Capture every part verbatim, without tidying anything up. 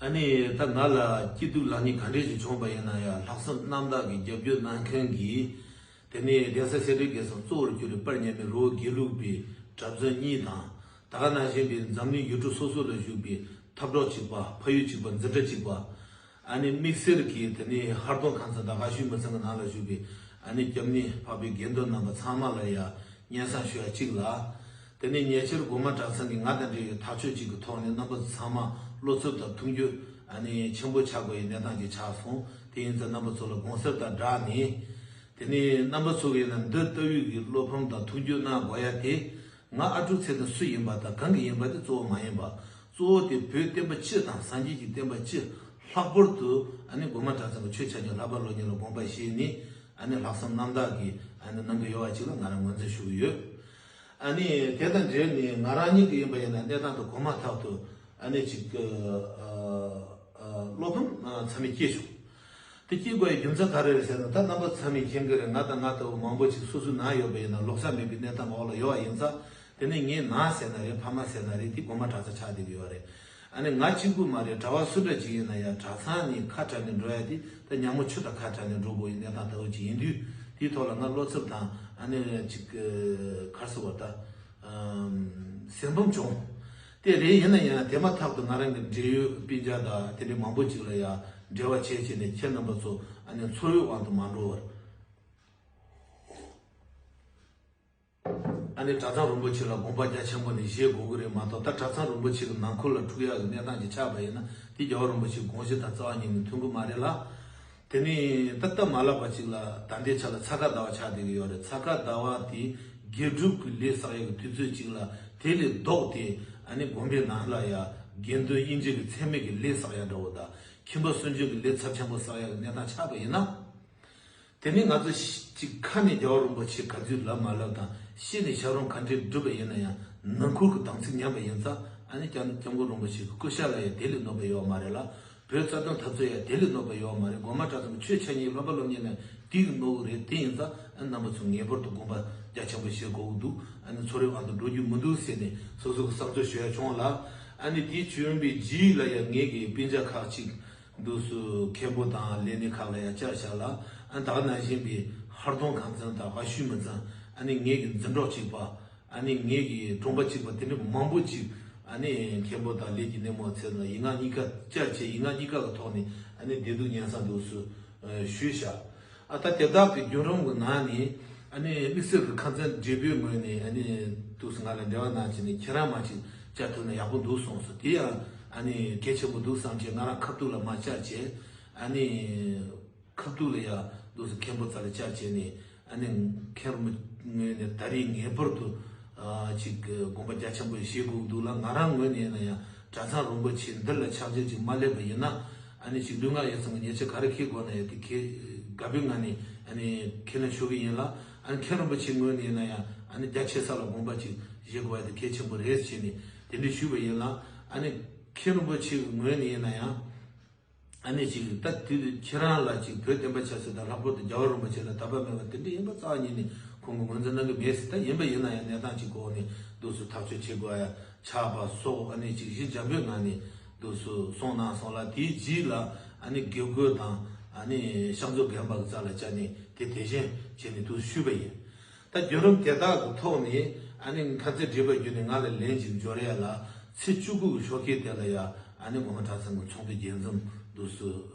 ཨ་ནི་ད་ང་ལ་སྐྱིད་སྡུག་ལེགས་ཉེས་ག་འདྲས་ཞིག་བྱུང་བ་ཡིན་ན་ཡང་ལྷག་བསམ་རྣམ་དག་གིས་རྒྱབ་སྐྱོར་གནང་མཁན་གྱི། དེ་ནས་གདན་ས་སེ་འབྲས་དགེ་གསུམ་གཙོ་བོར་གྱུར་པའི་དཔལ་མཉམ་མེད་རི་བོ་དགེ་ལུགས་པའི་གྲྭ་བཙུན་གཉིས་དང་། ད་ག་ནང་བཞིན་པའི་འཛམ་གླིང་ཡུལ་གྲུ་སོ་སོ་ལ་བཞུགས་པའི་འཐབ་གྲོགས་གཅིག་པ། ཕ་ཡུལ་གཅིག་པ། འཛིན་གྲྭ་གཅིག་པ། ཨ་ནི་དམིགས་བསལ་གྱིས་དེ་ནས་ཧར་གདོང་ཁང་ཚན་དང་དགའ་ཤོས་མི་ཚང་གི་ནང་ལ་བཞུགས་པའི་ཨ་ནི་སྐྱབས་གནས་འཕགས་པའི་དགེ་འདུན་རྣམ་པ་ཚང་མ་ལ་ཡང་སྙན་སེང་ཞུ་ཡ་གཅིག་ལ། དེ་ནས་ཉེ་ཆར་སྒོ་མང་གྲྭ་ཚང་གིས་ང་དང་འབྲེལ་བའི་ཐག་གཅོད་ཅིག་གི་ཐོག་ནས་རྣམ་པ་ཚང་མ་བློ་འཚབ་དང་མཐུན་འགྱུར་ཨ་ནི་ཆེན་པོ་ཆགས་དགོས་པའི་གནས་སྟངས་ཅིག་ཆགས་སོང་། དེ་ཡིན་ཙང་རྣམ་པ་ཚོ་ལ་དགོངས་སེལ་དང་སྦྲགས་ནས། དེ་ནས་རྣམ་པ་ཚོ་གིས་ན་འདི་ལྟ་བུའི་གི་བློ་ཕམ་དང་མཐུན་འགྱུར་གནང་དགོས་ཡ་དེ། ང་ཨ་ཀྲུག་ཚེ་དང་སུ་ཡིན་པ་དང་གང་གི་ཡིན་པ་དེ་གཙོ་བོ་མ་ཡིན་པ། གཙོ་བོ་དེ་བོད་བསྟན་པ་སྤྱི་དང་སངས་རྒྱས་ཀྱི་བསྟན་པ་སྤྱི། ལྷག་པར་དུ་ཨ་ནི་སྒོ་མང་གྲྭ་ཚང་གི་ཆོས་ཆ་རྐྱེན་བསླབ་པ་སློབ་གཉེར་ལ་དགོངས་པ་བཞེས་ནས་ཨ་ནི་ལྷག་བསམ་རྣམ་དག་གིས་ཨ་ནི་གནང་གི་ཡོད་པ་ཅིག་ལ་ང་རང་ངོས་འཛིན་ཞུ་གི་ཡོད། ཨ་ནི་དེ་དང་འབྲེལ་ནས་ང་རང་ཉིད་ཀྱི་ཡིན་པ་ཡིན་ན་གནས་སྟངས་དེ་གོང་མ་ཐག་ཏུ་ཨ་ནི་ཅིག་བློ་ཕམ་ཚ་མེད་སྐྱེས་བྱུང་། དེ་སྐྱེ་དགོས་ཡའི་རྒྱུ་མཚན་ག་རེ་རེད་ཟེར་ན། ད་རྣམ་པ་ཚང་མས་མཁྱེན་གྱི་རེད། ང་དང་ང་ལྟ་བུ་མང་པོ་ཅིག་སོ་སོའི་ནང་ཡོད་པ་ཡིན་ན་ལོག་ས་མེད་པའི་གནས་སྟངས་འོག་ལ་ཡོད་པ་ཡིན་ཙང་། དེ་ནས་ངའི་ནང་ཟེར་ན་རེད། ཕ་མ་ཟེར་ན་རེད། དེ་སྒོ་མང་གྲྭ་ཚང་ཆགས་བསྡད་ཀྱི་ཡོད་རེད། ཨ་ནི་ང་གཅིག་པུ་མ་རེད། གྲྭ་བ་སུ་འདྲ་ཅིག་ཡིན་ན་ཡང་གྲྭ་ཚང་ནས་ཁ་བྲལ་ནས་འགྲོ་ཡ་དེ་ད་ཉ་མོ་ཆུ་དང་ཁ་བྲལ་ནས་འགྲོ་དགོས་ཡིན་གནས་སྟངས་ལྟ་བུ་ཅིག་ཡིན་དུས། དེའི་ཐོག་ལ་ང་བློ་འཚབ་དང་ཨ་ནི་ཅིག་ག་རེ་ཟེར་བ་ད། སེམས་ཕམ་བྱུང་། དེ་རེད། ཡིན་ན་ཡང་དེ་མ་ཐག་ཏུ་ང་རང་གི་འབྲེལ་ཡོད་སྤུན་ཀྱག་དང་དེ་འདྲའི་མང་པོ་ཅིག་ལ་ཡང་འབྲེལ་བ་བྱས་བྱས་ནས་ཁྱེད་རྣམ་པ་ཚོ་ཨ་ནི་འཚོ་བའི་དབང་དུ་མ་འགྲོ་བར། ཨ་ནི་གྲྭ་ཚང་རིན་པོ་ཆེ་ལ་དགོངས་པ་རྒྱ་ཆེན་པོ་ནས་བཞེས་དགོས་ཀྱི་རེད་མ་གཏོགས། ད་གྲྭ་ཚང་རིན་པོ་ཆེ་གི་ནང་ཁུལ་ལ་འཁྲུག་ཡག་གི་གནས་སྟངས་ཅིག་ཆགས་པ་ཡིན་ན་དེ་རྒྱལ་བ་རིན་པོ་ཆེའི་དགོངས་གཞི་དང་རྩ་བ་ཉིད་ནས་མཐུན་གྱི་མ་རེད་ལ། དེ་ནས་ད་སྟབས་མ་ལེགས་པ་ཅིག་ལ་ད་ལྟའི་ཆ་ལ་ཚ་ཁ་ཟླ་བ་ཆགས་བསྡད་ཀྱི་ཡོད་རེད། ཚ་ཁ་ཟླ་བ་དེ་དགེ་སྒྲུབ་ཀྱི་ལས་བསགས་ཡག་གི་དུས་ཚོད་ཅིག་ལ་དེ་ལས་ལྡོག་སྟེ་ཨ་ནི་དགོན་པའི་ནང་ལ་ཡ་དགེ་འདུན་དབྱེ་འབྱེད་ཀྱི་མཚན་མེད་ཀྱི་ལས་བསགས་ཡག་འདྲ་བོ་དང་ཁྱིམ་པ་སུན་འབྱིན་གྱི་ལས་ཚབས་ཆེན་པོ་བསགས་ཡག་གི་གནས་སྟངས་ཆགས་པ་ཡིན་ན། དེ་ནི་ང་ཚོ་ཅིག་ཁ་ནས་རྒྱལ་བ་རིན་པོ་ཆེ་ག་ཚོད་ལབ་མ་ལབ་དང་ཤེས་ནས་ཞབས་རིམ་ག་འདྲས་སྒྲུབ་པ་ཡིན་ན་ཡང་ནང་ཁུལ་གྱི་དམ་ཚིག་ཉམས་པ་ཡིན་ཙང་ཨ་ནི་སྐྱབས་སྐྱབས་མགོན་རིན་པོ་ཆེ་གི་སྐུ་ཤ་ལ་ཡང་དེ་ལས་གནོད་པ་ཡོད་མ་རེད་ལ། བོད་རྩ་དོན་འཐབ་རྩོད་ཡང་དེ་ལས་གནོད་པ་ཡོད་མ་རེད། སྒོ་མང་གྲྭ་ཚང་གི་ཆོས་ཆ་རྐྱེན་བསླབ་པ་སློབ་གཉེར་ལ་དེ་གི་གནོད་གི་རེད། དེ་ཡིན་ཙང་ཨ་ནི་རྣམ་པ་ཚོ་ངེས་པར་དུ་དགོངས་པ་རྒྱ་ཆེན་པོ་བཞེས་དགོས་ཀྱི་འདུག་ཨ་ནི་ཚོ་རེ་དབང་དུ་འགྲོ་རྒྱུ་མི་འདུག་ཟེར་ནས་སོ་སོ་གི་བསམ་ཚུལ་ཞུ་ཡ་བྱུང་ལ། ཨ་ནི་དེའི་བྱོན་པའི་རྗེས་ལ་ཡང་ངེད་ཀྱི་སྤུན་ཀྱག་ཁག་ཅིག་འདུག་སུ་མཁན་པོ་དང་ལས་སྣེ་ཁག་ལ་ཡང་བཅར་བཞག་ལ། ཨ་ད་ག་ནང་བཞིན་པའི་ཧར་གདོང་ཁང་ཚན་དང་དགའ་ཤོས་མི་ཚང་། ཨ་ནི་ངེད་ཀྱི་འཛིན་གྲོགས་གཅིག་པ། ཨ་ནི་ངེད་ཀྱི་གྲོང་པ་གཅིག་པ་དེ་འདྲ་མང་པོ་ཅིག་ཨ་ནི་མཁན་པོ་དང་ལས་ཀྱི་སྣེ་མོ་ཚོ་ལ་ཡིག་ངག་གཉིས་ཀ་བཅར་བྱས། ཡིག་ངག་གཉིས་ཀ་གི་ཐོག་ནས་ཨ་ནི་བདེ་སྡུག་སྙན་སེང་འདུག་སུ་ཞུས་བཞག་ཨ་ད་དེ་དག་གི་བརྒྱུད་རིམ་གྱི་ནང་ནས་ཨ་ནི་དམིགས་བསལ་གྱི་ཁང་ཚན་བགྲེས་པོའི་ངོས་ནས་ཨ་ནི་འདུག་སུ་ང་ལ་འབྲེལ་བ་གནང་བྱས་ནས་ཁྱེད་རང་མ་ཅིག་བཅར་ཐུབ་ན་ཡག་པོ་འདུག་གསུངས་སོང་། དེ་ཡང་ཨ་ནི་གལ་ཆེན་པོ་འདུག་བསམ་བྱས་ང་རང་ཁ་ཐུག་ལ་མ་བཅར་བྱས། ཨ་ནི་ཁ་ཐུག་ལ་ཡ་འདུག་སུ་མཁན་པོ་རྩ་ལ་བཅར་བྱས་ནས་ཨ་ནི་མཁན་རིན་པོ་ངོས་ནས་ད་རེས་ངེས་པར་དུ་ཨ་ཅིག་དགོངས་པ་རྒྱ་ཆེན་པོ་བཞེས་དགོས་འདུག་ལ། ང་རང་ངོས་ནས་ཡིན་ན་ཡང་གྲྭ་ཚང་རིན་པོ་ཆེ་འདི་ལ་ཆགས་འཇིག་ཅིག་མ་སླེབས་པ་ཡིན་ན་ཨ་ནི་ཅིག་ལུས་ངག་ཡིད་གསུམ་གྱི་ཉེས་ཆད་ག་རེ་འཁེལ་དགོས་ན་ཡང་དེ་འཁེལ་དགའ་པོའི་ངང་ནས་ཨ་ནི་ཁས་ལེན་ཞུ་གི་ཡིན་ལ། ཨ་ནི་མཁན་རིན་པོ་ཆེ་ངོས་ནས་ཡིན་ན་ཡང་ཨ་ནི་རྒྱ་ཆེ་ས་ལ་དགོངས་པ་ཅིག་བཞེས་དགོས་ཡ་དེ་གལ་ཆེན་པོ་རེད་བྱས་ནས་དེ་འདྲ་ཞུས་པ་ཡིན་ལ། ཨ་ནི་མཁན་རིན་པོ་ཆེ་གི་ངོས་ནས་ཡིན་ན་ཡང་། ཨ་ནི་ཅིག་ད་དུས་ཁྱེད་རང་ལ་ཅིག་བོད་བསྟན་པ་ཆབ་སྲིད་དང་ལྷག་པར་དུ་རྒྱལ་བ་རིན་པོ་ཆེ་ལ་དད་པ་མེད་པ་དེ་འདྲ་ཡིན་པ་རྩ་བ་ཉིད་ནས་ཁོང་གིས་ངོས་འཛིན་གནང་གི་མེད་ཟེར། ད་ཡིན་པ་ཡིན་ན་ཡང་གནས་སྟངས་ཅིག་གི་འོག་ནས་འདུག་སུ་ཐག་གཅོད་བྱེད་དགོས་ཡ་ཆགས་པ་སོགས་ཨ་ནི་ཅིག་ཞི་འཇམ་པོའི་ངང་ནས་འདུག་སུ་གསུངས་གནང་སོང་ལ། དེའི་རྗེས་ལ་ཨ་ནི་དགེ་བསྐོས་དང་ཨ་ནི་ཕྱག་མཛོད་རྒན་པ་གི་རྩ་ལ་བཅར་ནས་དེ་དེ་བཞིན་བྱས་ནས་འདུག་ཞུས་པ་ཡིན། ད་བརྒྱུད་རིམ་དེ་དག་གི་ཐོག་ནས་ཨ་ནི་ཁ་ཚེ་བགྲེས་པ་བརྒྱུད་ནས་ང་ལ་ལན་ཅིག་འབྱོར་ཡ་ལ། ཚེས་བཅུ་དགུ་གི་ཞོགས་ཀས་དེ་ལ་ཡ་ཨ་ནི་སྒོ་མང་གྲྭ་ཚང་གི་ཚོགས་འདུ་རྒྱས་འཛོམས་འདུག་སུ་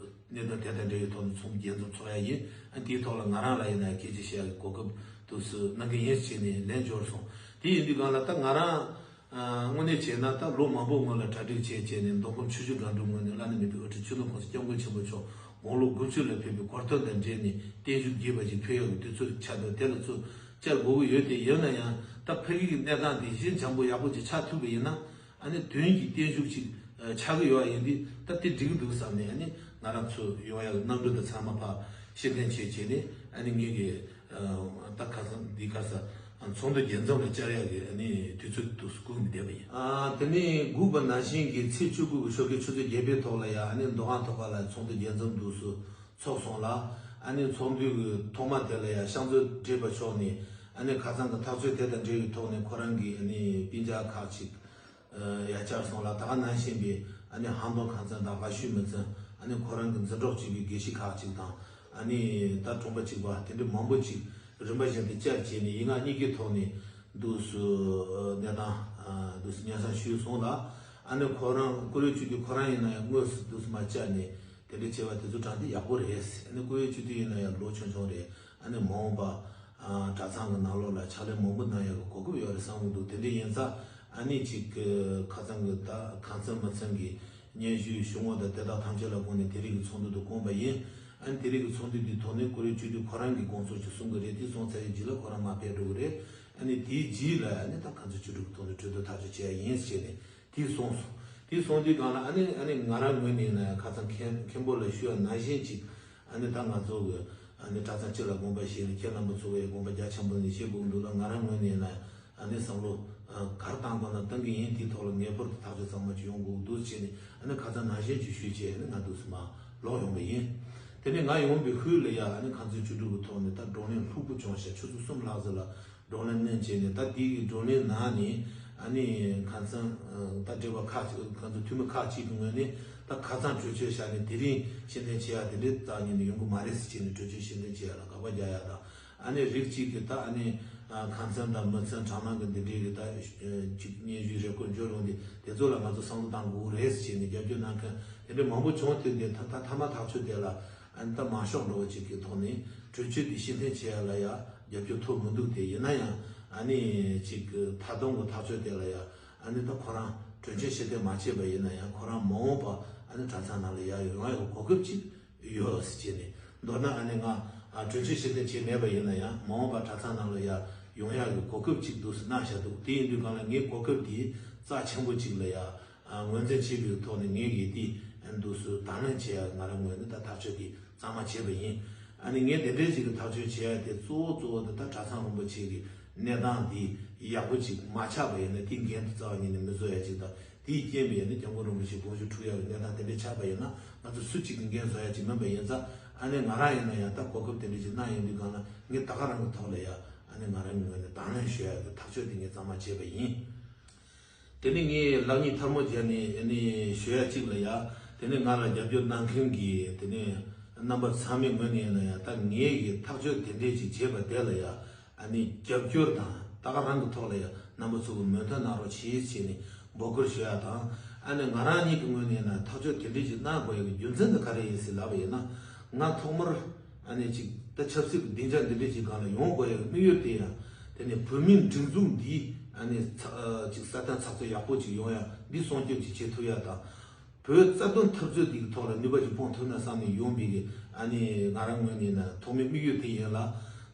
གནད་དོན་དེ་དང་འབྲེལ་བའི་ཐོག་ནས་ཚོགས་འདུ་རྒྱས་འཛོམས་ཚོགས་ཡ་ཡིན། ཨ་ནི་དེའི་ཐོག་ལ་ང་རང་ལ་ཡིན་ན་ཡང་སྐད་ཆ་བཤད་ཡ་གི་གོ་སྐབས་འདུག་སུ་གནང་གི་ཡིན་ཟེར་ནས་ལན་འབྱོར་སོང་། དེ་ཡིན་དུས་སྒང་ལ་ད་ང་རང་ཨ་དངོས་གནས་བྱས་ན་ད་ལོ་མང་པོ་སྔོན་ལ་གྲ་སྒྲིག་བྱས་བྱས་ནས་མདོ་ཁམས་ཆུ་བཞི་སྒང་དྲུག་ངོས་ནས་བླ་ན་མེད་པའི་དབུ་ཁྲིད་ཆོས་ལུགས་གོང་ས་སྐྱབས་མགོན་ཆེན་པོ་མཆོག་དགུང་ལོ་དགུ་བཅུ་ལ་ཕེབས་པའི་གོ་སྟོན་དང་འབྲེལ་ནས་བརྟན་བཞུགས་རྒྱས་པ་ཞིག་ཕུལ་ཡག་གི་དུས་ཚོད་ཆགས་འདུག་དེ་ལ་ཚུར་བཅར་དགོས་ཀྱི་ཡོད་དེ། ཡིན་ན་ཡང་ད་ཕ་གི་གི་གནས་སྟངས་དེ་ཞི་འཇམ་པོ་ཡག་པོ་ཅིག་ཆགས་ཐུབ་པ་ཡིན་ན་ཨ་ནི་དོན་གྱི་བརྟན་བཞུགས་ཅིག་ཆགས་ཀྱི་ཡོད་པ་ཡིན་དུས། ད་དེ་འགྲིག་གི་འདུག་བསམ་ནས་ཨ་ནི་ང་རང་ཚོ་ཡོང་ཡག་གི་གནམ་གྲུ་དང་ཚང་མ་ཕར་ཕྱིར་འཐེན་བྱས་བྱས་ནས་ཨ་ནི་ངེད་ཀྱི་ད་ཁ་སང་འདི་ཁ་ས་ཚོགས་འདུ་རྒྱས་འཛོམས་ལ་བཅར་ཡག་གི་ཨ་ནི་དུས་ཚོད་དུ་སྒུག་ནས་བསྡད་པ་ཡིན། ཨ་དེ་ནས་སྒུག་པ་ནང་བཞིན་གྱི་ཚེས་བཅུ་དགུ་གི་ཞོགས་ཀའི་ཆུ་ཚོད་བརྒྱད་པའི་ཐོག་ལ་ཡང་ཨ་ནི་མདོ་ཁམས་ཐོག་ཁ་ལ་ཚོགས་འདུ་རྒྱས་འཛོམས་འདུག་སུ་ཚོགས་སོང་ལ། ཨ་ནི་ཚོགས་འདུ་གི་ཐོག་མ་དེ་ལ་ཡང་ཕྱག་མཛོད་བགྲེས་པ་མཆོག་ནས་ཨ་ནི་ཁ་སང་གི་ཐག་གཅོད་དེ་དང་འབྲེལ་བའི་ཐོག་ནས་ཁོ་རང་གི་ཨ་ནི་སྤུན་ཀྱག་ཁག་ཅིག་ཡ་བཅར་སོང་ལ། ད་ག་ནང་བཞིན་པའི་ ཨ་ནི་ཧམ་ཏོང་ཁང་ཚན་དང་ཝ་ཤུའི་མི་ཚན། ཨ་ནི་ཁོ་རང་གི་འཛིན་གྲོགས་གཅིག་གི་དགེ་བཤེས་ཁག་ཅིག་དང་། ཨ་ནི་ད་གྲོང་པ་གཅིག་པ་དེ་འདྲ་མང་པོ་ཅིག་རིམ་པ་བཞིན་དུ་བཅར་བྱས་ནས། ཡིན་ན་གཉིས་ཀའི་ཐོག་ནས་འདུག་སེ་གནས་སྟངས་འདུག་སེ་སྙན་སེང་ཞུས་སོང་ལ། ཨ་ནི་ཁོ་རང་བཀུར་འོས་སྤྱི་འཐུས་ཁོ་རང་ཡིན་ན་ཡང་དངོས་སུ་འདུག་སེ་མར་བཅར་ནས་དེ་འདྲ་བྱས་པ་དེ་ཚོ་དྲང་བདེན་ཡག་པོ་རེད། ཨ་ནི་བཀུར་འོས་སྤྱི་འཐུས་ཡིན་ན་ཡང་ལོ་ཆུང་ཆུང་རེད། ཨ་ནི་མ་འོངས་པ་ཨ་གྲྭ་ཚང་གི་ནང་ལོགས་ལ་ཕྱག་ལས་མང་པོ་གནང་ཡག་གི་གོ་སྐབས་ཡོད་རེད་བསམ་གྱི་འདུག་དེ་འདྲ་ཡིན་ཙང་། ཨ་ནི་ཅིག་གི་ཁ་སང་གི་ད་ཁང་ཚན་མི་ཚན་གྱི་སྙན་ཞུའི་གཞུང་དབང་དང་དེ་དག་ཐམས་ཅད་ལ་དགོངས་ནས་དེ་རིང་གི་ཚོགས་འདུ་དུ་བསྐོངས་པ་ཡིན། ཨ་ནི་དེ་རིང་གི་ཚོགས་འདུ་འདིའི་ཐོག་ནས་བཀུར་འོས་སྤྱི་འཐུས་ཁོ་རང་གིས་དགོངས་ཚུལ་ཅིག་གསུང་གི་རེད། དེ་གསུང་ཚར་བའི་རྗེས་ལ་ཁོ་རང་མར་ཕེབས་འགྲོ་གི་རེད། ཨ་ནི་དེའི་རྗེས་ལ་ཨ་ནི་ད་ཁང་ཚན་ཆུ་འབྲུག་གི་ཐོག་ནས་གྲོས་བསྡུར་ཐག་གཅོད་བྱས་ཡིན་ཟེར་ནས། དེ་གསུངས་སོང་། དེ་གསུངས་དུས་སྒང་ལ་ཨ་ནི་ཨ་ནི་ང་རང་ངོས་ནས་ཡིན་ན་ཡང་ཁ་སང་མཁན་མཁན་པོ་ལ་ཞུས་པ་ནང་བཞིན་ཅིག་ཨ་ནི་ད་ང་ཚོ་གི་ཨ་ནི་གྲྭ་ཚང་སྤྱི་ལ་དགོངས་པ་བཞེས་ནས། ཁྱེད་རྣམ་པ་ཚོ་གི་དགོངས་པ་རྒྱ་ཆེན་པོ་ནས་བཞེས་དགོས་ཀྱི་འདུག་ལ། ང་རང་ངོས་ནས་ཡིན་ན་ཡང་ཨ་ནི་བསམ་བློ་ཨ་ག་རེ་བཏང་དགོས་ན་བཏང་གི་ཡིན། དེའི་ཐོག་ལ་ངེས་པར་དུ་ཐག་གཅོད་གཙང་མ་ཅིག་ཡོང་དགོས་ཀྱི་འདུག་ཟེར་ནས། ཨ་ནི་ཁ་སང་ནང་བཞིན་ཅིག་ཞུས་བྱས། ཨ་ནི་ང་འདུག་སེ་མར་ལོག་ཡོང་བ་ཡིན། དེ་ནས་ང་ཡོང་བའི་ཤུལ་ལ་ཡ་ཨ་ནི་ཁང་ཚན་ཆུ་འབྲུག་གི་ཐོག་ནས་ད་བགྲོ་གླེང་ལྷུག་པོ་བྱུང་ཤག་ཆུ་ཚོད་གསུམ་ལྷག་ཙམ་ལ་བགྲོ་གླེང་གནང་བྱས་ནས། ད་དེ་གི་བགྲོ་གླེང་ནང་ནས་ཨ་ནི་ཁ་སང་ད་འབྲེལ་བ་ཁག་ཅིག་ཁ་སང་འཐུས་མི་ཁག་ཅིག་གི་ངོས་ནས་ད་ཁ་སང་གྲོས་ཆོད་བཞག་ནས་དེ་རིང་ཕྱིར་འཐེན་བྱེད་ཡ་དེ་འདྲའི་རྩ་བ་ཉིད་ནས་ཡོང་གི་མ་རེད་ཟེར་བྱས་ནས། གྲོས་ཆོད་ཕྱིར་འཐེན་བྱེད་ཡ་ལ་དགག་པ་རྒྱག་ཡ་དང་། ཨ་ནི་རིགས་གཅིག་གིས་ད་ཨ་ནི་ཁ་སང་དང་མི་ཚང་གྲྭ་ནང་གི་འདི་འདྲའི་གི་ད་ཅིག་སྙན་ཞུའི་རེ་སྐུལ་འབྱོར་ཡོང་དུས་དེ་ཚོ་ལ་ང་ཚོ་བསམ་བློ་བཏང་དགོས་རེད་ཟེར་བྱས་ནས་རྒྱབ་སྐྱོར་གནང་མཁན་དེ་འདྲ་མང་པོ་བྱུང་། དེ་དེ་ད་ད་མཐའ་མ་ཐག་གཅོད་དེ་ལ་ཨ་ནི་ད་མ་ཤོག་འགྲོ་བ་ཅིག་གི་ཐོག་ནས་གྲོས་ཆོད་དེ་ཕྱིར་འཐེན་བྱེད་ཡ་ལ་ཡ་རྒྱབ་སྐྱོར་ཐོབ་མི་འདུག་དེ་ཡིན་ན་ཡང་ཨ་ནི་ཅིག་ད་དུང་གི་ཐག་གཅོད་དེ་ལ་ཡ་ཨ་ནི་ད་ཁོ་རང་གྲོས་ཆོད་ཕྱིར་འཐེན་མ་བྱས་པ་ཡིན་ན་ཡང་། ཁོ་རང་མ་འོངས་པ་ཨ་ནི་གྲྭ་ཚང་ནང་ལ་ཡ་ཡོང་ཡ་གི་གོ་སྐབས་ཅིག་ཡོད་ཟེར་བྱས་ནས། མདོར་ན་ཨ་ནི་ང་ཨ་གྲོས་ཆོད་ཕྱིར་འཐེན་བྱས་མེད་པ་ཡིན་ན་ཡང་། མ་འོངས་པ་གྲྭ་ཚང་ནང་ལ་ཡ་ཡོང་ཡ་གི་གོ་སྐབས་ཅིག་འདུག་ཟེར་གནང་བཞག་འདུག་དེ་ཡིན་དུས་སྒང་ལ་ངས་གོ་སྐབས་དེ་རྩ་ཆེན་པོ་ཅིག་ལ་ཡ་ཨ་ངོས་འཛིན་བྱས་པའི་ཐོག་ནས་ངས་གི་དེ་ཨ་འདུག་སེ་དང་ལེན་བྱེད་ཡ་ང་རང་ངོས་ནས་ད་ཐག་གཅོད་དེ་གཙང་མ་བྱས་པ་ཡིན། ཨ་ནི་ངས་དེ་འདྲའི་ཅིག་གི་ཐག་གཅོད་བྱེད་ཡ་དེ་གཙོ་བོ་གཙོ་བོ་དེ་ད་གྲྭ་ཚང་རིན་པོ་ཆེ་གི་གནས་སྟངས་དེ་ཡག་པོ་ཅིག་མ་ཆགས་པ་ཡིན་ན། དེའི་འགན་དེ་རྩ་བ་ཉིད་ནས་མི་བཟོ་ཡ་ཅིག་དང་། དེའི་རྐྱེན་པས་ནི་སྐྱབས་མགོན་རིན་པོ་ཆེའི་དགོངས་ཞུ་འཁྲུག་ཡག་གི་གནས་སྟངས་དེ་འདྲ་ཆགས་པ་ཡིན་ན། ང་ཚོ་སུ་གཅིག་གི་འགན་བཟོ་ཡག་ཅིག་མིན་པ་ཡིན་ཙང་། ཨ་ནི་ང་རང་ཡིན་ན་ཡང་ད་གོ་སྐབས་དེ་འདྲ་ཅིག་གནང་ཡོང་དུས་སྒང་ལ་ངས་ད་ག་རང་གི་ཐོག་ལ་ཡ་ཨ་ནི་ང་རང་གི་ངོས་ནས་དང་ལེན་ཞུ་ཡག་གི་ཐག་གཅོད་དེ་ངས་གཙང་མ་བྱས་པ་ཡིན། དེ་ནས་ངས་ལག་གཉིས་ཐལ་མོ་སྦྱར་ནས་ཨ་ནི་ཞུ་ཡག་ཅིག་ལ་ཡ། དེ་ནས་ང་ལ་རྒྱབ་སྐྱོར་གནང་མཁན་གྱི་དེ་ནས་རྣམ་པ་ཚང་མའི་ངོས་ནས་ཡིན་ན་ཡང་། ད་ངས་ཀྱི་ཐག་གཅོད་དེ་འདྲས་ཅིག་བྱས་པ་དེ་ལ་ཡ་ཨ་ནི་རྒྱབ་སྐྱོར་དང་། ད་ག་རང་གི་ཐོག་ལ་ཡང་རྣམ་པ་ཚོ་གི་མོས་མཐུན་གནང་རོགས་བྱེད་ཅེས་ནས་འབོད་སྐུལ་ཞུ་ཡ་དང་། ཨ་ནི་ང་རང་ཉིད་ཀྱི་ངོས་ནས་ཡིན་ན་ཐག་གཅོད་དེ་འདྲས་ཅིག་གནང་དགོས་ཡ་གི་རྒྱུ་མཚན་དེ་ག་རེ་ཡིན་ཟེར་ལབ་པ་ཡིན་ན། ང་ཐོག་མར་ཨ་ནི་ཅིག་ད་ཆབ་སྲིད་ཀྱི་སྡིངས་ཆ་འདི་འདྲས་ཅིག་སྒང་ལ་ཡོང་དགོས་ཡ་གི་དམིགས་ཡུལ་དེ་ཡང་། དེ་ནས་བོད་མིའི་སྒྲིག་འཛུགས་འདི་ཨ་ནི་ཚ་ཅིག་སྲ་བརྟན་ཚགས་ཚུད་ཡག་པོ་ཅིག་ཡོང་ཡ། འདི་སྲུང་སྐྱོབ་ཅིག་བྱེད་ཐུབ་ཡ་དང་། བོད་རྩ་དོན་འཐབ་རྩོད་འདིའི་ཐོག་ལ་ནུས་པ་ཅིག་སྤུངས་ཐུབ་ན་བསམ་ནས་ཡོང་བའི་གི་ཨ་ནི་ང་རང་ངོས་ནས་ན་ཐོག་མའི་དམིགས་ཡུལ་དེ་ཡིན་ལ།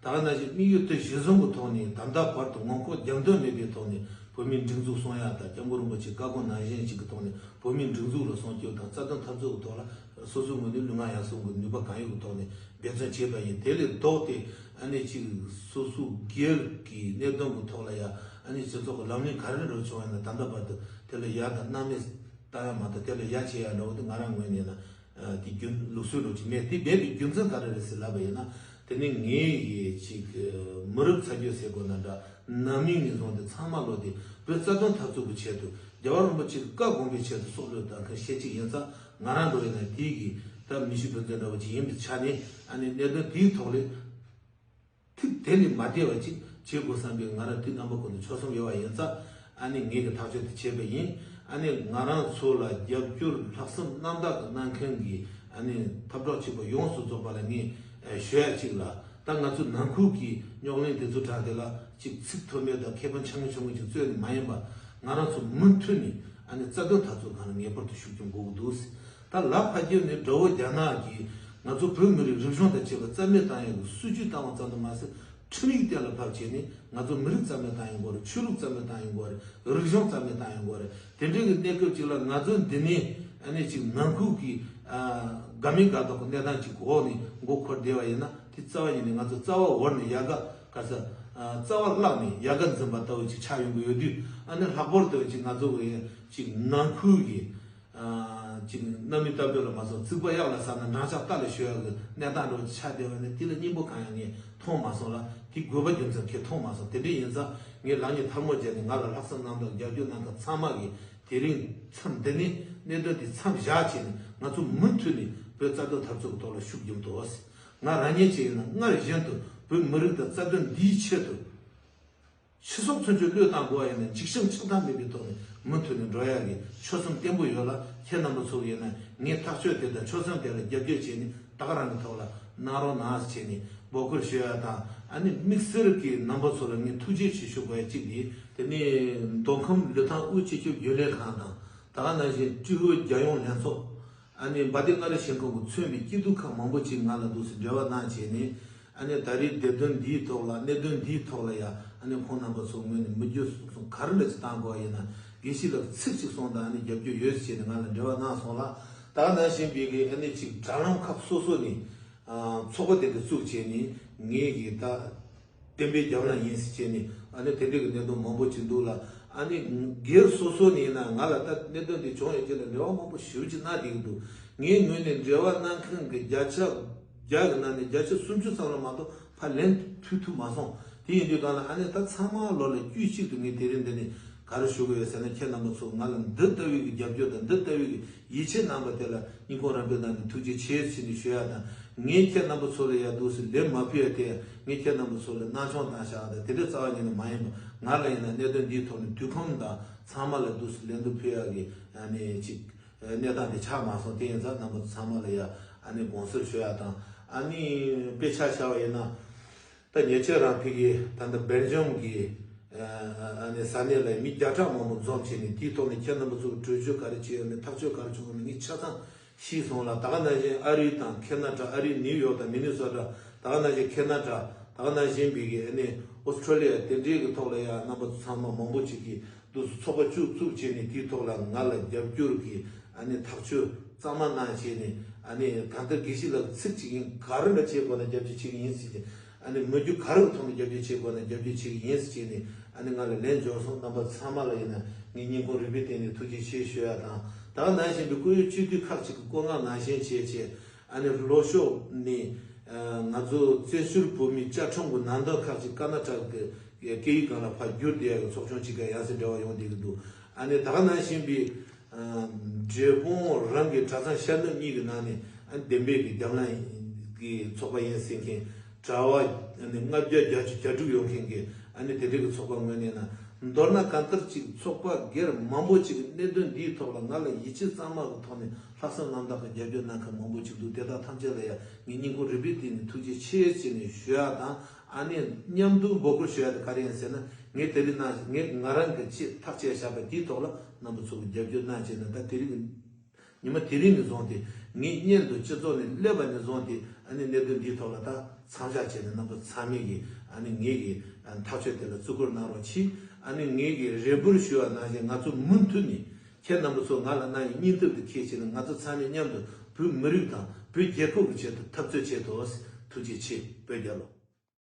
ད་ག་ནང་བཞིན་དམིགས་ཡུལ་དེ་གཞིར་བཟུང་གི་ཐོག་ནས་ད་ལྟ་བར་དུ་ངོ་ལྐོག་རྒྱབ་མདུན་མེད་པའི་ཐོག་ནས་བོད་མིའི་སྒྲིག་འཛུགས་སྲུང་ཡ་དང་། སྐྱབས་མགོན་རིན་པོ་ཆེའི་བཀའ་དགོངས་ནང་བཞིན་ཅིག་གི་ཐོག་ནས་བོད་མིའི་སྒྲིག་འཛུགས་ལ་སྲུང་སྐྱོབ་དང་རྩ་དོན་འཐབ་རྩོད་ཀྱི་ཐོག་ལ་སོ་སོའི་ངོས་ནས་ལུས་ངག་ཡིད་གསུམ་གྱི་ནུས་པ་གང་ཡོད་ཀྱི་ཐོག་ནས་འབད་བརྩོན་བྱས་པ་ཡིན། དེ་ལས་ལྡོག་སྟེ་ཨ་ནི་ཅིག་སོ་སོའི་སྒེར་གྱི་གནད་དོན་གྱི་ཐོག་ལ་ཡ་ཨ་ནི་སྤྱི་ཚོགས་ཀྱི་ལམ་ལུགས་ག་རེ་འགྲོ་བྱུང་བ་ཡིན་ན། ད་ལྟ་བར་དུ་དེ་ལ་ཡ་དང་སྣང་མེད་བཏང་ཡ་མ་གཏོགས་དེ་ལ་ཡ་བྱེད་ཡ་འདྲ་བོ་དེ་ང་རང་ངོས་ནས་ན་དེ་རྒྱུན་ལུགས་སྲོལ་འདྲ་བོ་ཅིག་མེད། དེ་མེད་པའི་རྒྱུ་མཚན་ག་རེ་རེད་ཟེར་ལབ་པ་ཡིན་ན། དེ་ནི་ངའི་ཡི་ཅིག་མི་རབས་ཚ་རྒྱུད་ཟེར་དགོས་ན་འདྲ། ནང་མི་ངོས་བཟུང་དེ་ཚང་མ་ལོ་དེ་བོད་རྩ་དོན་འཐབ་རྩོད་ཀྱི་ཆེད་དུ། རྒྱལ་བ་རིན་པོ་ཆེ་གི་བཀའ་དགོངས་པའི་ཆེད་དུ་སྲོག་བློས་བཏང་མཁན་ཤེས་ཅིག་ཡིན་ཙང་། ང་རང་འདྲ་བོ་ཡིན་ན་དེའི་གི་ད་མི་ཤི་བུ་འཛིན་འདྲ་བོ་ཅིག་ཡིན་པའི་ཆ་ནས། ཨ་ནི་གནད་དོན་དེའི་ཐོག་ལས་ཐིག་དེ་ལས་མ་འདས་པ་ཅིག་བྱེད་དགོས་བསམ་པའི་ང་རང་དེ་རྣམ་པ་ཀུན་ཏུ་ཆོད་སེམས་ཡོད་པ་ཡིན་ཙང་། ཨ་ནི་ངེད་ཀྱི་ཐག་གཅོད་དེ་བྱས་པ་ཡིན། ཨ་ནི་ང་རང་ཚོ་ལ་རྒྱབ་སྐྱོར་ལྷག་བསམ་རྣམ་དག་གི་གནང་མཁན་གྱི་ཨ་ནི་འཐབ་གྲོགས་གཅིག་པ་ཡོངས་སུ་རྫོགས་པ་ལ་ངས་ཨ་ཞུ་ཡ་གཅིག་ལ། ད་ང་ཚོ་ནང་ཁུལ་གྱི་རྙོག་གླེང་དེ་ཚོ་དྲངས་དེ་ལ་ཅིག་ཚིག་མཐོ་དམན་དང་ཁེ་ཕན་ཆུང་ངུ་ཆུང་ངུ་ཅིག་རྩོད་ནས་མ་ཡིན་པ། ང་རང་ཚོ་མུ་མཐུད་ནས་ཨ་ནི་རྩ་དོན་འཐབ་རྩོད་སྒང་ལ་ངེས་པར་དུ་ཤུགས་རྐྱེན་དགོས་ཀྱི་འདུག་ཟེར། ད་ལ་ཕ་རྒྱུད་ནས་དགྲ་བོ་རྒྱ་ནག་གིས་ང་ཚོ་བོད་མི་རིགས་རིག་གཞུང་དང་བཅས་པ་རྩ་མེད་བཏང་ཡག་གི་སྲིད་ཇུས་བཏང་བ་ཙམ་དུ་མ་ཟད། ཁྲིམས་ཡིག་གཏན་ལ་ཕབ་བྱས་ནས་ང་ཚོ་མི་རིགས་རྩ་མེད་བཏང་ཡོང་གི་རེད། ཆོས་ལུགས་རྩ་མེད་བཏང་ཡོང་གི་རེད། རིག་གཞུང་རྩ་མེད་བཏང་ཡོང་གི་རེད། དེ་འདྲའི་གི་གནས་སྐབས་ཅིག་ལ་ང་ཚོ་འདི་ནས་ཨ་ནི་ཅིག་ནང་ཁུལ་གྱི་ཨ་དགའ་མིན་དགའ་མདོག་གི་གནས་སྟངས་ཅིག་འོག་ནས་མགོ་འཁོར་བསྡད་པ་ཡིན་ན། དེ་རྩ་བ་ཉིད་ནས་ང་ཚོ་རྩ་བ་བོར་ནས་ཡལ་ག་ག་ས་ཨ་རྩ་བ་བརླག་ནས་ཡལ་ག་འཛིན་པ་ལྟ་བུ་ཅིག་ཆགས་ཡོང་གི་ཡོད་དུས། ཨ་ནི་ལྷག་པར་དུ་ཅིག་ང་ཚོ་གི་ཅིག་ནང་ཁུལ་གྱི་ཨ་ཅིག་རྣམ་སྨིན་ལྟ་བུ་ལ་མ་སོང་། རྩིག་པ་གཡག་ལ་ཟག་ན་འགྲམ་ལྕག་རྟ་ལ་ཞོན་ཡག་གི་གནས་སྟངས་འདྲ་བོ་ཆགས་བསྡད་པ་ནི། དེ་ལ་སྙིང་པོ་གང་ཡང་ངས་མཐོང་མ་སོང་ལ། དེ་དགོས་པ་རྒྱུ་མཚན་ཁས་མཐོང་མ་སོང་། དེ་འདྲ་ཡིན་ཙང་ངས་ལག་གཉིས་ཐལ་མོ་སྦྱར་ནས་ང་ལ་ལྷག་བསམ་གནང་དང་རྒྱབ་སྐྱོར་གནང་མཁན་ཚང་མ་གིས་དེ་རིང་མཚམས་འདི་ནས་ གནད་དོན་དེ་མཚམས་བཞག་བྱས་ནས་ང་ཚོ་མུ་མཐུད་ནས་བོད་རྩ་དོན་འཐབ་རྩོད་ཀྱི་ཐོག་ལ་ཤུགས་རྒྱུན་དུ། ང་རང་ཉིད་ཅིག་ཡིན་ན་སྔར་བཞིན་དུ་བོད་མི་རིགས་དང་རྩ་དོན་འདིའི་ཆེད་དུ། ཕྱི་སོག་ཚུན་ཆད་བློས་བཏང་དགོས་པ་ཡིན་ན་འཇིགས་ཞུམ་ཆགས་སྡང་མེད་པའི་ཐོག་ནས་མུ་མཐུད་ནས་འགྲོ་ཡག་གི་ཆོད་སེམས་བརྟན་པོ་ཡོད་ལ། ཁྱེད་རྣམ་པ་ཚོ་ཡིན་ན་ངའི་ཐག་གཅོད་དེ་དང་ཆོད་སེམས་དེ་ལ་རྒྱབ་སྐྱོར་བྱས་ནས་ད་ག་རང་གི་ཐོག་ལ་གནང་རོགས་གནང་ཟེར་བྱས་ནས་འབོད་སྐུལ་ཞུ་ཡག་དང་། ཨ་ནི་དམིགས་བསལ་གྱི་རྣམ་པ་ཚོ་ལ་ངས་ཐུགས་རྗེ་ཆེ་ཞུ་དགོས་ཡག་གཅིག་དེ། དེ་ནས་མདོ་ཁམས་ལི་ཐང་དབུས་སྤྱི་ཁྱབ་རྒྱུན་ལས་ཁང་དང་། ད་ག་ནང་བཞིན་ཀྲུའུ་ཧུའེ་རྒྱལ་ཡོངས་ལྷན་ཚོགས། ཨ་ནི་འབའ་ཏི་མངའ་རིས་ཞིང་ཁམས་ཀྱིས་མཚོན་པའི་སྐྱིད་སྡུག་ཁག་མང་པོ་ཅིག་ང་ལ་འདུག་སེ་འབྲེལ་བ་གནང་བྱས་ནས། ཨ་ནི་ད་རེས་བདེ་དོན་འདིའི་ཐོག་ལ་གནད་དོན་འདིའི་ཐོག་ལ་ཡ། ཨ་ནི་ཁོང་རྣམ་པ་ཚོ་ངོས་ནས་མི་རྒྱུ་གསུང་ག་རེ་འདྲ་ཅིག་བཏང་དགོས་ཡིན་ན་དགེ་བཤེས་ལགས་ཚིག་ཅིག་གསུངས་དང་། ཨ་ནི་རྒྱབ་སྐྱོར་ཡོད་ཟེར་བྱས་ནས་ང་ལ་འབྲེལ་བ་གནང་སོང་ལ། ད་ག་ནང་བཞིན་པའི་གི་ཨ་ནི་ཅིག་དྲ་ལམ་ཁག་སོ་སོ་ནས་ཚོགས་པ་དེ་འདྲ་བཙུགས་བྱས་ནས་ངས་གི་ད། བདེན་པའི་རྒྱབ་ལ་ཡིན་ཟེར་བྱས་ནས། ཨ་ནི་དེ་འདྲའི་གི་གནད་དོན་མང་པོ་ཅིག་འདུག་ལ། ཨ་ནི་སྒེར་སོ་སོ་ནས་ཡིན་ན་ང་ལ་ད་གནད་དོན་འདི་བྱུང་ཡོད་ཅེས་ལ་འབྲེལ་བ་མང་པོ་ཞེ་པོ་ཅིག་གནང་བསྡད་ཀྱི་འདུག་ངའི་ངོས་ནས་འབྲེལ་བ་གནང་མཁན་གྱི་བརྒྱ་ཆ་བརྒྱ་གི་ནང་ནས་བརྒྱ་ཆ་སུམ་ཅུ་ཙམ་ལ་མ་གཏོགས་ཕར་ལན་ཕུལ་ཐུབ་མ་སོང་། དེ་ཡིན་དུས་གང་ལ་ཨ་ནི་ད་ཚང་མ་ལོ་ལ་དཀྱུས་གཅིག་ཏུ་ངས་དེ་རིང་འདི་ནས་ག་རེ་ཞུ་དགོས་ཡོད་ཟེར་ན། ཁྱེད་རྣམ་པ་ཚོ་ང་ལ་འདི་ལྟ་བུའི་གི་རྒྱབ་སྐྱོར་དང་འདི་ལྟ་བུའི་གི་ཡིད་ཆེས་གནང་བ་དེ་ལ་སྙིང་ཁོང་རབ་འབེབས་གནང་ནས་ཐུགས་རྗེ་ཆེ་ཟེར་ནས་ཞུ་ཡ་དང་། ངས་ཁྱེད་རྣམ་པ་ཚོ་ལ་ཡ་འདུག་སེ་ལན་མ་ཕུལ་ཡ་དེ་ཡང་ངས་ཁྱེད་རྣམ་པ་ཚོ་ལ་སྣང་ཆུང་བཏང་བཞག་དང་དེ་འདྲ་རྩ་བ་ཉིད་ནས་མ་ཡིན་པ། ང་ལ་ཡིན་ན་གནད་དོན་འདིའི་ཐོག་ནས་དུས་ཁོམ་དང་ཚང་མ་ལ་འདུག་སེ་ལན་དུ་ཕུལ་ཡ་གི་ཨ་ནི་ཅིག་གནས་སྟངས་དེ་ཆགས་མ་སོང་། དེ་ཡིན་ཙང་རྣམ་པ་ཚོ་ཚང་མ་ལ་ཡ་ཨ་ནི་དགོངས་སེལ་ཞུ་ཡ་དང་། ཨ་ནི་དཔེ་ཆ་བཞག་པ་ཡིན་ན། ད་ཉེ་ཆར་རང་ཕ་གི་ད་ལྟ་སྦེལ་ཇམ་གི་ཨ་ནི་ས་གནས་ལ་མི་བརྒྱ་ཕྲག་མང་པོ་འཛོམས་བྱས་ནས། དེའི་ཐོག་ནས་ཁྱེད་རྣམ་པ་ཚོ་གི་གྲོས་ཆོད་ག་རེ་བྱས་ཡོད་མེད། ཐག་གཅོད་ག་རེ་བྱུང་ཡོད་མེད་ངས་ཆ་ཚང་ཤེས་སོང་ལ། ད་ག་ནང་བཞིན་ཨ་རི་དང་ཁེ་ན་ཌ། ཨ་རི་ནིའུ་ཡོག་དང་མི་ནི་སོ་ཊ། ད་ག་ནང་བཞིན་ཁེ་ན་ཌ། ད་ག་ནང་བཞིན་པའི་གི་ཨ་ནི་ཨོ་སི་ཁྲུ་ལི་ཡ། དེ་འདྲའི་གི་ཐོག་ལ་ཡ་རྣམ་པ་ཚོ་ཚང་མ་མང་པོ་ཅིག་གིས་འདུག་སེ་ཚོགས་པ་བཅུ་བཙུགས་བྱས་ནས་དེའི་ཐོག་ལ་ང་ལ་རྒྱབ་སྐྱོར་གྱི་ཨ་ནི་ཐག་གཅོད་གཙང་མ་གནང་བྱས་ནས། ཨ་ནི་གང་ལྟར་དགེ་བཤེས་ལགས་ཚིག་གཅིག་ཡིན། ག་རེ་འདྲ་བྱེད་དགོས་ན་རྒྱབ་སྐྱོར་བྱེད་ཀྱི་ཡིན་ཟེར་གྱི། ཨ་ནི་མི་རྒྱུ་ག་རེ་གི་ཐོག་ནས་རྒྱབ་སྐྱོར་བྱེད་དགོས་ན་རྒྱབ་སྐྱོར་བྱེད་ཀྱི་ཡིན་ཟེར་གྱི་ནས། ཨ་ནི་ང་ལ་ལན་འབྱོར་སོང་། རྣམ་པ་ཚང་མ་ལ་ཡིན་ན་ངས་སྙིང་ཁོང་རུས་པའི་གཏིང་ནས་ཐུགས་རྗེ་ཆེ་ཞུ་ཡ་དང་། ད་ག་ནང་བཞིན་པའི་བཀོད་ཡིག་སྤྱི་འཐུས་ཁག་ཅིག་གི་བཀོད་མངགས་ནང་བཞིན་བྱས་བྱས། ཨ་ནི་ལྷོ་ཕྱོགས་ནས་ང་ཚོ་བཙན་བྱོལ་བོད་མིའི་བཅའ་ཁྲིམས་ཀྱི་ནང་དོན་ཁག་ཅིག་ཀར་ན་ཊ་ཀ་གི་སྐད་ཡིག་སྒང་ལ་ཕར་བསྒྱུར་བསྡད་ཡ་གི་ཚོགས་ཆུང་ཅིག་ག་ཡང་སེ་འབྲེལ་བ་ཡོང་བསྡད་ཀྱི་འདུག་ཨ་ནི་ད་ག་ནང་བཞིན་པའི་འབྲས་སྤུངས་རང་གི་གྲྭ་ཚང་ཤར་ནུབ་གཉིས་ཀྱི་ནང་ནས་ཨ་ནི་བདེན་པའི་གི་རྒྱབ་ལངས་ཀྱི་ཚོགས་པ་ཡིན་ཟེར་མཁན་གྲྭ་པ་ཨ་ནི་ལྔ་བརྒྱ་བརྒྱད་ཅུ་གྱ་དྲུག་ཡོད་མཁན་གྱི་ཨ་ནི་དེ་འདྲའི་གི་ཚོགས་པ་ངོས་ནས་ན། མདོར་ན་གང་ལྟར་ཅིག་ཚོགས་པ་སྒེར་མང་པོ་ཅིག་གི་གནད་དོན་འདིའི་ཐོག་ལ་ང་ལ་ཡིད་ཆེས་གཙང་མ་གི་ཐོག་ནས་ལྷག་བསམ་རྣམ་དག་གི་རྒྱབ་སྐྱོར་གནང་མཁན་མང་པོ་ཅིག་འདུག་དེ་དག་ཐམས་ཅད་ལ་ཡང་ངས་སྙིང་ཁོང་རུས་པའི་གཏིང་ནས་ཐུགས་རྗེ་ཆེ་ཟེར་ནས་ཞུ་ཡ་དང་། ཨ་ནི་མཉམ་དུ་འབོད་སྐུལ་ཞུ་ཡ་དེ་ག་རེ་ཡིན་ཟེར་ན། ངས་དེ་རིང་ན་ངས་ང་རང་གི་ཆེད་ཐག་བཅད་བཞག་པ་དེའི་ཐོག་ལ་རྣམ་པ་ཚོ་གི་རྒྱབ་སྐྱོར་གནང་བྱས་ན། ད་དེ་རིང་ཉི་མ་དེ་རིང་ནས་བཟུང་སྟེ་ངའི་སྙན་དུ་སྤྱི་ཚོགས་ནས་སླེབས་པ་ནས་བཟུང་སྟེ། ཨ་ནི་གནད་དོན་འདིའི་ཐོག་ལ་ད་མཚམས་བཞག་བྱས་ནས་རྣམ་པ་ཚང་མས་ཀྱི་ཨ་ནི་ངེད་ཀྱི་ཐག་གཅོད་དེ་ལ་བརྩི་བཀུར་གནང་རོགས་གྱིས། ཨ་ནི་ངེད་ཀྱི་རེ་འབོད་ཞུ་བ་ནང་བཞིན་ང་ཚོ་མུ་མཐུད་ནས་ཁྱེད་རྣམ་པ་ཚོ་ང་ལ་གནང་བའི་སྙིང་སྟོབས་དེ་ཁས་བྱས་ནས་ང་ཚོ་ཚང་མས་མཉམ་དུ་བོད་མི་རིགས་དང་བོད་རྒྱལ་ཁབ་ཀྱི་ཆེད་དུ་འཐབ་རྩོད་བྱེད་དོ། ཐུགས་རྗེ་ཆེ། བོད་རྒྱལ་ལོ།